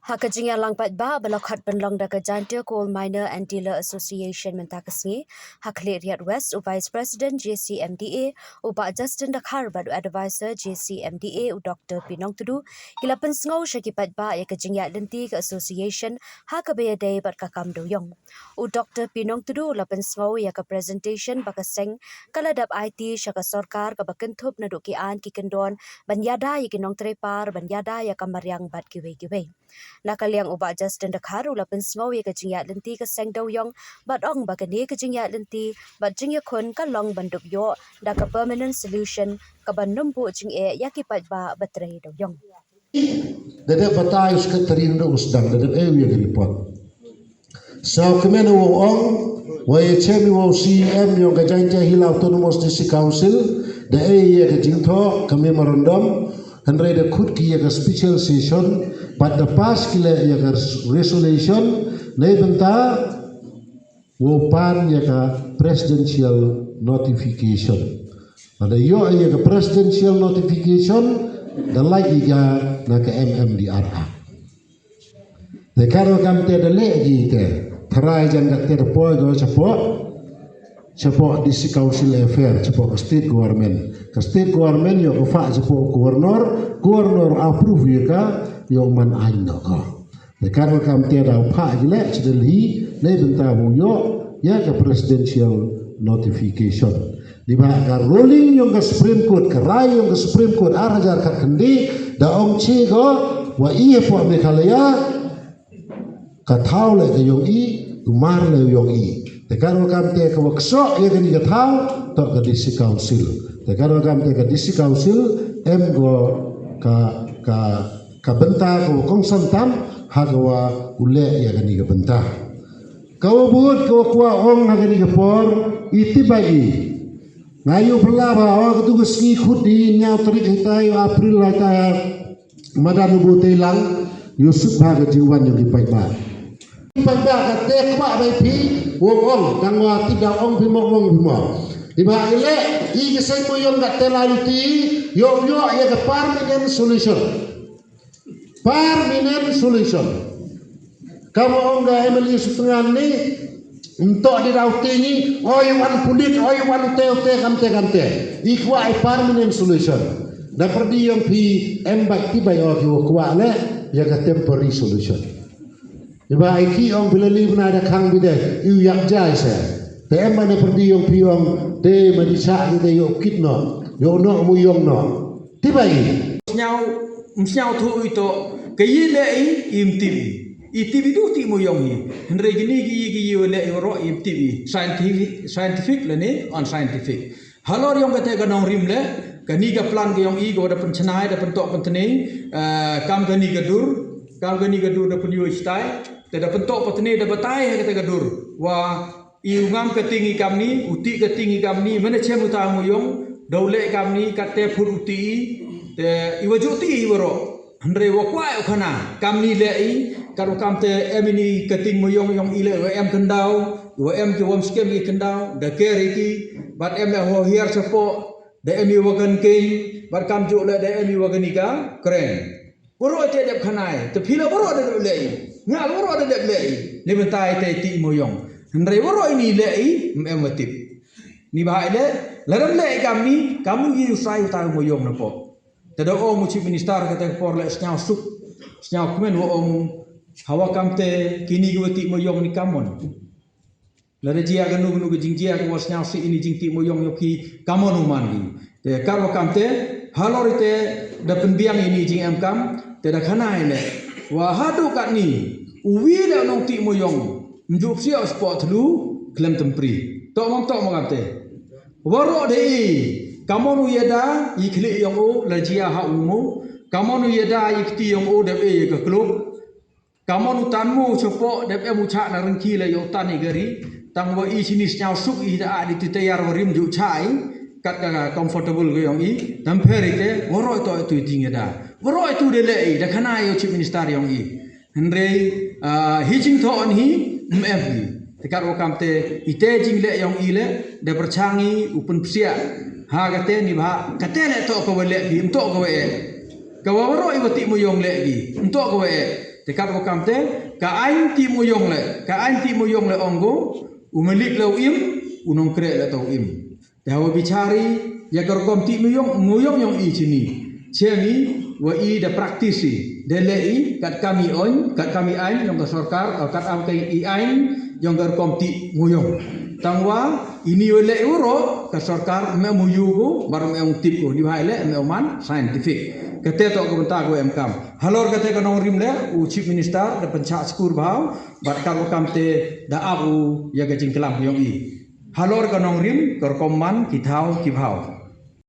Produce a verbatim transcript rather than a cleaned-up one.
Ha ka jingïalang paidbah ba la khot pynlong da ka Jaintia Coal Miner and Dealer Association mynta ka sngi ha Khliehriat West, u Vice President J C M D A u Bah Justin Dkhar bad u Advisor J C M D A u Doctor Pinong Tudu ki la pynsngew sha ki paidbah ïa ka jingïaid lynti ka association ha kaba ïadei bad ka kam dewiong. U Doctor Pinong Tudu u la pynsngew ïa ka presentation ba ka seng ka la dep aiti sha ka sorkar kaba kynthup naduh ki aiñ ki kyndon ban ïada ïa ki nongtrei par, ban ïada ïa ka mariang bad kiwei kiwei. Na ka liang u Bah Justin Dkhar u la pynsngew ïa ka jingïaid lynti ka seng dewiong bad ong ba kane ka jingïaid lynti bad jingïakhun ka long ban dup ïoh da ka permanent solution kaba nym buh jingeh ïa ki paidbah ba trei dewiong. Da dep batai u Secretary na u sdang, da dep ai u ïa ka report. Sngewkmen u ong, wa ïa chem u C E M ïong ka Jaintia Hills Autonomous District Council, da ai ïa ka jingthoh ka memorandum, hynrei da khot ki ïa ka special session, bad da pass ki leh ïa ka resolution, na bynta wow pan ïa ka presidential notification. Lada ïoh ïa ka presidential notification, da lait ïa ka na ka M M D R Act. Te katba kam te da leh ïa ki te, tharai jan ka te da poi ka shapoh, shapoh District Council Affair, shapoh ka state government. Ka state government ïoh ka phah shapoh governor, governor approve ïa ka, ïoh man aiñ noh ka. Te katba kam te da phah ki leh sha Delhi, na bynta wow ïoh ïa ka presidential notification. Ni ba ka ruling ïong ka Supreme Court, ka rai ïong ka Supreme Court ar hajar khatkhyndai, da ong chi ko, wa i hapoh Meghalaya, ka thaw leh ka ïong i, u mar leh ïong i. Te katba kam te ka wa ksoh ïa kani ka thaw, toh ka District Council. Te katba kam te ka District Council, em ko ka, ka, ka bynta ka wa kongsan tam, ha ka wa u leh ïa kani ka bynta. Ka wa bud ka wa kwah ong ha kani ka por, i tip ba i. Nga ïoh pynlap ha, ha katu ka sngi khut di, hynñiew tarik haitai April haitai, madan u Buteilang, ïoh suk ba ka jingwan ïong ki paidbah. Paidbah ka te kwah ba i phi, wow ong, tang wa tip da ong phi mo, ong phi mo. Ni ba i leh, i ka seng mo ïong ka te la luti, ïoh ïoh ïa ka permanent solution. Permanent solution. Kam ong ka M L A Sutngan ni, nto di daw tini, oi wan punit, oi wan te, te, kam te, kam te. I kwah i permanent solution. Da pyrdi ïong phi, em bai ti bai o ki wa kwah leh, ïa ka temporary solution. Iba i ki ong bila li bna da khang bide, i u yak jai se. Te em ba da pyrdi ïong phi ong, te ma di sa ki te ïoh kit no, ïoh no mu ïong no. Ti bai. Sñiaw, sñiaw thu ito, ka yi le i, im tip i. I tip i du ti mo yong i. Hynrei kini ki yi ki yi le i ro im tip i. Scientific, scientific le ni, unscientific. Halor yong kate ka nongrim le, kani ka plan ka yong i ko da pynchna da pyntok pyntni, eh, kam kani ka dur, kam kani ka dur da pynyu stai, te da pyntok pyntni da batai ha kate ka dur. Wa i u ngam ka ting i kamni, u ti ka ting i kamni, mane chem u ta mo yong, da u le kamni, kate phur u ti i, te i wa ju ti i wa ro. Hynrei wa kwah u khana, kamni le i, kat wa kam te em ini ka ting mo yong yong i le, wa em kyndaw, wa em ki wam skem i kyndaw, da ker i ki, bad em le ho hiar chapo, da em i wa kan keng, bad kam ju le da em i wa kan i ka kren. Wa ro te dep khana i, te phila wa ro da dep le i, nga wa ro da dep le i, le mentai te ti mo yong. Hynrei wa ro ini le i, em wa tip. Ni ba i le, la dam le i kamni, kamu yi u sai u ta mo yong na po. Te da ong u Chief Minister kata ka por le sñiaw suk, sñiaw kmen wa ong, hawa kam te kini ki wa ti mo yong ni kamon. La da jia ka nu ka nu ka jingjia ka wa sñiaw si ini jing ti mo yong yo ki kamon u man ki. Te kar wa kam te, halor i te da pynbiang ini jing em kam, te da khana i le. Wa hadu kat ni, u wi le nong ti mo yong, mjuk siaw spot thlu, klem tempri. Tok mam tok mam kam te. Wa ro de i, kamon u yada, i khli yong u, la jia ha u mo, kamon u yada, i kti yong u, dep e ka klub, kamon u tan mo, chapo, dep em u cha na rengki la yo tan i gari, tang wa i sini sñiaw suk i da a di ti tayar wa rim ju cha i, kat ka comfortable ka yong i, tam pher i te, wa ro to tu i ting yada. Wa ro tu de le i, da khana yo Chief Minister yong i. Hynrei, ah, hi jingthoh hi, mm, em hi. Te kat wa kam te, i te jingleh yong i le, da pyrchang i, u pynpsiah. Ha kate ni ba, kate le toh ka wa leh hi, ym toh ka wa eh. Ka wa wa ro i wa ti mo yong leh hi, ym toh ka wa eh. Te katwa kam te, ka aiñ tih muyong leh, ka aiñ tih muyong leh ong ko, u malik leh u im, u nongkreh leh to u im. Te hawa bishari, ïa ka rukom tih muyong, muyong yong i shini. Shem i, wa i da practice i, da leh i, kat kam i aiñ, kat kam i aiñ, yong ka sorkar, kat kam i aiñ, yong ka rukom tih muyong. Tangwa, ini wa leh u ro, ka sorkar, me muyu ko, bar me ong tip ko, ni wa leh, me man, scientific. Kate to ko bynta ko em kam. Halor kate ka nongrim leh, u Chief Minister, da pynshah skur bha, bad katwa kam te, da ap u, ïa ka jingklam yong i. Halor ka nongrim, ka rukom man, ki thaw, ki bhaw.